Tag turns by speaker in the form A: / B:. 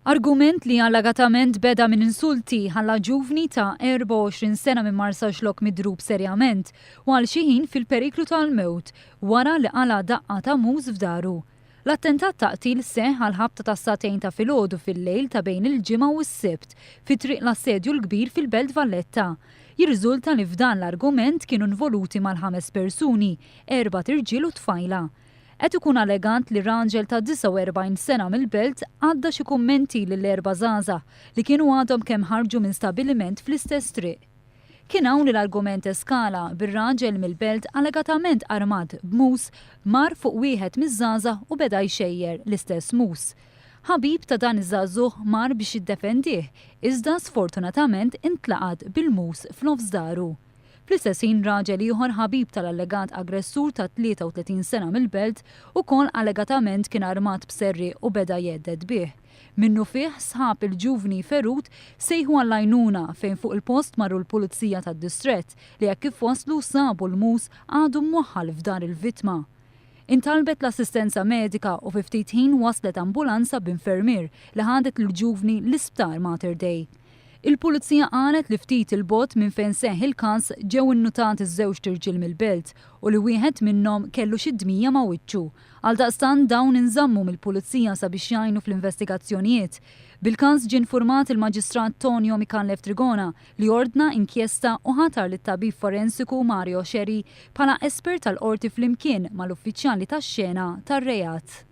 A: Argument li allegatament beda minn insulti ħalla ġuvni ta' 24 sena minn Marsaxlokk midrub serjament u għal xi ħin fil-periklu tal-mewt wara li qala' daqqa ta' mus f'daru. L-attentat ta' qtil seħħ għall-ħabta tas-sagħtejn ta' filgħodu fil-lejl ta' bejn il-Ġimgħa u s-Sibt fi Triq l-Assedju l-Kbir fil-Belt Valletta. Jirriżulta li f'dan l-argument kienu involuti mal-ħames persuni, erbat irġiel u tfajla. Qed ikun allegat li raġel ta' 49 sena mill-Belt għadda xi kummenti lil erba' żgħażagħ li kienu għadhom kemm ħarġu minn stabiliment fl-istess triq. Kien hawn li l-argument eskala, bir-raġel mill-Belt allegatament armat b'mus mar fuq wieħed miż-żgħażagħ u beda jxejjer l-istess mus. Ħabib ta' dan iż-żagħżugħ mar biex jiddefendih, iżda sfortunatament intlaqat bil-mus f'nofs dahru. Fl-istess ħin raġel ieħor ħabib tal-allegat aggressur ta' 33 sena mill-Belt ukoll allegatament kien armat b'serrieq u beda jhedded bih. Minnufih sħab il-ġuvni ferut sejħu għall-għajnuna fejn fuq il-post marru l-Pulizija tad-Distrett li hekk kif waslu sabu l-mus għadu mwaħħal f'dar il-vittma. Intalbet l-assistenza medika u fi ftit ħin waslet ambulanza b'infermier li ħadet lill-ġuvni l-Isptar Mater Dei. Il-Pulizija qalet li ftit 'il bogħod minn fejn seħħ il-każ ġew innutati żewġt irġiel mill-Belt u li wieħed minnhom kellu xi dmija ma' wiċċu. Għaldaqstant dawn inżammu mill-Pulizija sabiex jgħinu fl-investigazzjonijiet. Bil-każ ġie nfurmat il-Maġistrat Tonio Micallef Trigona li ordna inkjesta u ħatar lit-tabib forensiku Mario Scerri bħala espert tal-Qorti flimkien mal-uffiċjali tax-xena tar-reat.